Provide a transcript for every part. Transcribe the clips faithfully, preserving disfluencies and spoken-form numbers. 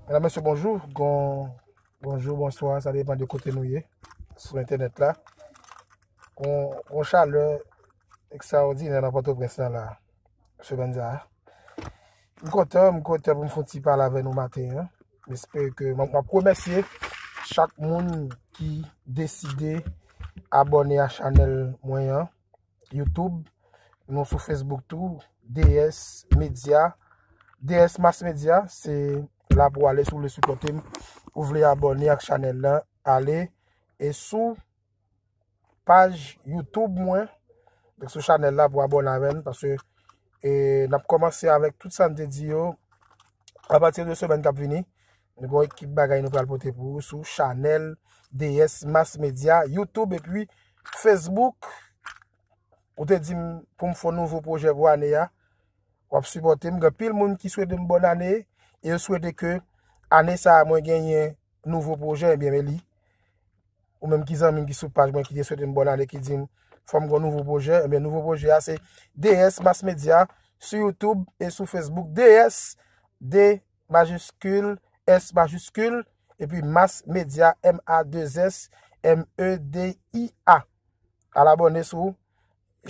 Medam, mesye, bonjou. Gon, bonjou, bonswa, sa depann de kote nou ye sou entènèt la. Gon, gon chalè ekstraòdinè nan Pòtoprens lan la, semèn sa a. M kontan, m kontan pou m fè yon ti pale avè nou maten an. M espere ke m ap remèsye chak moun ki deside abòne a chanèl mwen an, YouTube. Nou sou Facebook tou, D S Media. D S Mass Media, se la pou ale si w vle sipòte m. Ou vle abòne ak chanèl lan, ale e sou paj YouTube mwen, sou chanèl la pou abòne avè m, paske e, n ap kòmanse avèk tout sa n te di yo. Apati de semèn k ap vini, nou gen yon ekip bagay nou pral pote pou ou sou chanèl D S Mass Media, YouTube epi Facebook. Ou te di m pou m fè yon nouvo pwojè pou ane a. W ap sipòte m. Gen anpil moun ki swete m bòn ane e yo swete ke ane sa a mwen genyen nouvo pwojè, ebyen, men li. Ou menm ki zanmi m ki sou paj mwen ki te swete m bòn ane, ki di m fò m gen nouvo pwojè, ebyen, nouvo pwojè a se D S Mass Media sou YouTube e sou Facebook. D S, D majiskil, S majiskil, epi Mass Media, M A deux S M E D I A. Al abòne sou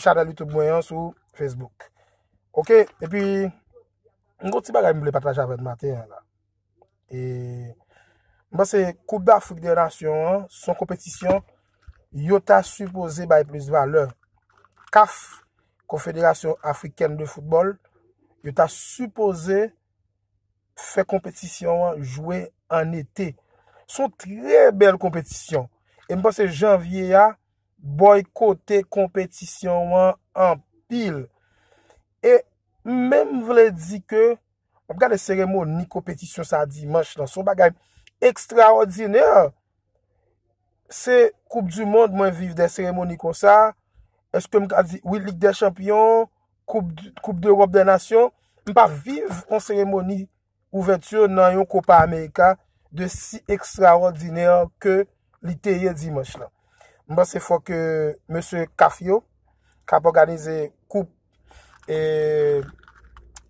chanèl YouTube mwen an sou Facebook. Oke, epi m gon ti bagay m vle pataje avè n maten an la. E m panse Koup Dafrik dè Nasyon an se yon konpetisyon yo ta sipoze bay plis valè. CAF, Konfederasyon Afrikèn de Foutbòl, yo ta sipoze fè konpetisyon an jwe an ete. Se yon trè bèl konpetisyon. E m panse janvye a bòykote konpetisyon an anpil. E m menm vle di ke m ap gade seremoni konpetisyon sa dimanch lan. Se yon bagay ekstraòdinè. Se Koup di Mond, mwen viv de seremoni konsa. Èske m ka di, wi, Lig dè Chanpyon, Koup, Koup dEwòp dè Nasyon? M pa viv yon seremoni ouvèti nan yon Copa America de si ekstraòdinè ke li te ye dimanch lan. M panse fòk, e, mesye CAF yo k ap òganize koup, e,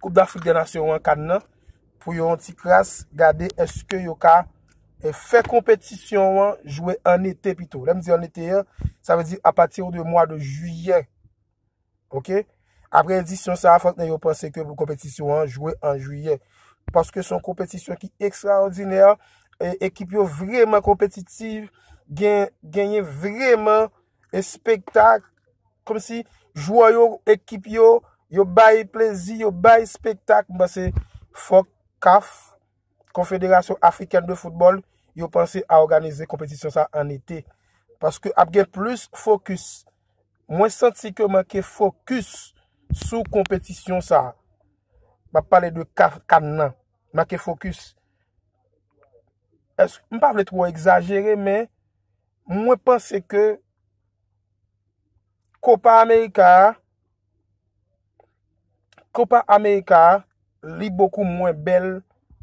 Koup Dafrik dè Nasyon an, CAN nan, pou yo yon ti kras gade èske yo ka, e, fè konpetisyon an jwe an ete pito. Lè m di an ete an, sa vle di apati de mwa de jiyè. Oke? Apre edisyon sa a, fòk nèg yo panse ke pou konpetisyon an jwe an jiyè. Paske se yon konpetisyon ki ekstraòdinè, e, ekip yo vrèman konpetitiv, gen, genyen vrèman espektak, kòmsi jwè yo, ekip yo, yo bay plezi, yo bay espektak. M panse fòk CAF, Konfederasyon Afrikèn de Foutbòl, yo panse a òganize konpetisyon sa an ete. Paske ap gen plis fokis. Mwen santi ke manke fokis sou konpetisyon sa. M ap pale de CAF, CAN nan. Manke fokis. Èske, m pa vle twò egzajere, men mwen panse ke Copa America a, Copa America a, li bokou mwen bèl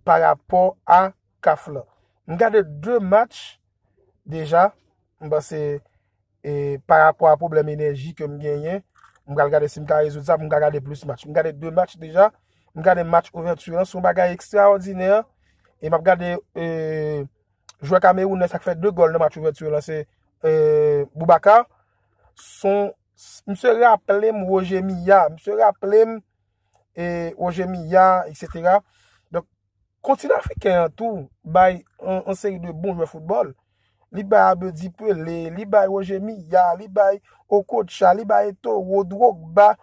pa rapò a CAF lan. M gade de match deja, m panse, e, pa rapò a pwoblèm enèji ke m genyen, m pral gade si m ka rezoud sa pou m ka gade plis match. M gade de match deja, m gade match ouvèti an, se yon bagay ekstraòdinè, e m ap gade, e, jwè kamerounè sa k fè de gòl nan match ouvèti lan, se, e, Boubacar. Se yon, misye raple m Roger Milla, misye raple m, e, Roger Milla, etsetera. Donk, kontinan afriken an tou bay yon, yon seri de bon jwè foutbòl. Li bay Abedi Pele, li bay Roger Milla, li bay Okocha, li bay Eto'o, Drogba,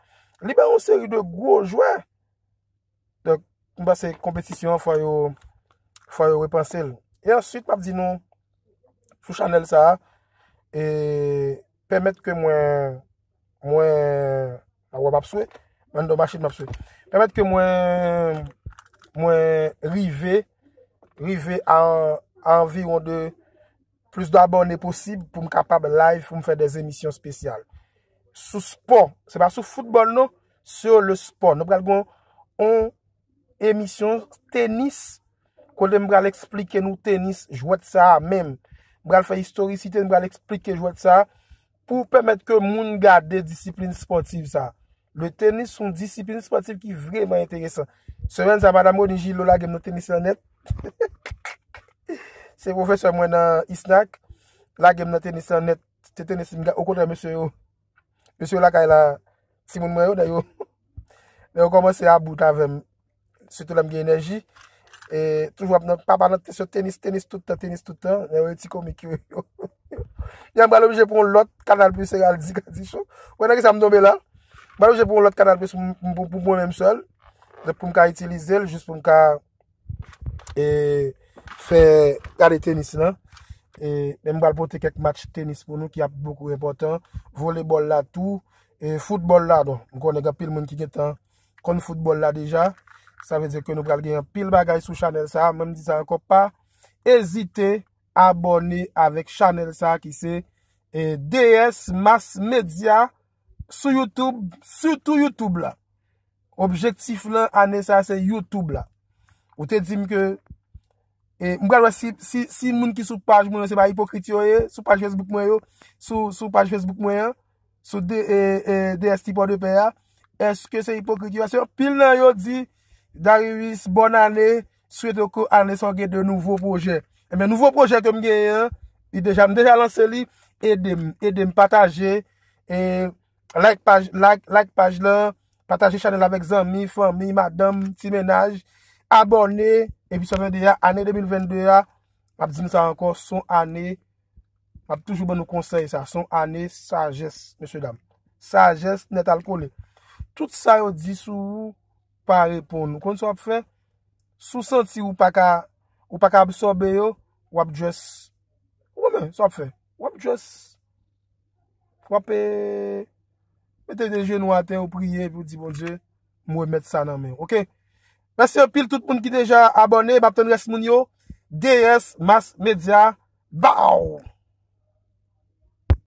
li bay yon seri de gwo jwè. Donk, m panse konpetisyon an fò yo, fò yo repanse l. E answit, m ap di nou, sou chanèl sa a, e pèmèt ke mwen, mwen, a wè m ap swe, m anndan machin m ap swe. Pèmèt ke mwen, mwen rive, rive a, a anviwon de plis de abòne posib pou m kapab live, pou m fè de emisyon espesyal. Sou spò, se pa sou foutbòl non, sur le sport. Nou pral gen yon emisyon tenis, kote m pral eksplike nou tenis, jwèt sa a menm. M pral fè istorisite, m pral eksplike jwèt sa a, pou pèmèt ke moun gade disiplin espòtiv sa a. Le tenis se yon disiplin espòtiv ki vrèman enteresan. Semèn sa, madanm Rony Gillot lage m nan tenis lan nèt. te pwofesè mwen nan ISNAC, lage m nan tenis lan nèt. Se tenis m ga-, okontrè, mesye yo, mesye yo lakay la, timoun mwen yo, nèg yo, nèg yo kòmanse about avè m, sitou lè m gen enèji. E toujou ap nan papa nan kesyon tenis, tenis tout tan, tenis tout tan. Nèg yo ti komik yo. Yo, m pral oblije pran yon lòt Canal Plus, Heraldi, Gadi Show. Wè nan ki sa m tonbe la. M pral oblije pran yon lòt Canal Plus pou, pou, pou mwen menm sèl. Donk pou m ka itilize l, jis pou m ka e, fè gade tenis lan. E, men m pral pote kèk match tenis pou nou ki ap bokou enpòtan. Volebòl la tou, e, foutbòl la, non. M konnen gen anpil moun ki gentan konn foutbòl la deja. Sa vle di ke nou pral gen anpil bagay sou chanèl sa. Mwen m di sa ankò, pa ezite abòne avèk chanèl sa ki se, e, D S Mass Media sou YouTube, sitou YouTube la. Objektif lan ane sa se YouTube la. Ou te di m ke, e, m pral wè si, si, si moun ki sou paj mwen yo se pa ipokrit yo ye, sou paj Facebook mwen yo, sou, sou paj Facebook mwen an, sou D, e, e, D S T Pòdepè a, èske se ipokrit yo? Paske anpil nan yo di, Darius, bòn ane, swete ke ane sa w gen de nouvo pwojè. Ebyen, nouvo pwojè ke m genyen an, li deja, m deja lanse li, ede m, ede m pataje, e, like paj, like, like paj lan, pataje chanèl avèk zanmi, fanmi, madanm, ti mennaj, abòne, epi sa vle di a, ane de mil vennde a, m ap di nou sa ankò, se yon ane, m ap toujou ban nou konsèy sa, se yon ane sajès, mesye dam. Sajès nèt al kole. Tout sa yo di sou ou, pa reponn. Ou konn sa w ap fè? Si w santi ou pa ka, ou pa ka absòbe yo, w ap just, ou konnen sa w ap fè? W ap just, w ap, e, mete de jenou atè, ou priye, epi w di, Bondye, m remèt sa nan men w. Oke? Mèsi anpil tout moun ki deja abòne, m ap tann rès moun yo. D S Mass Media, bow!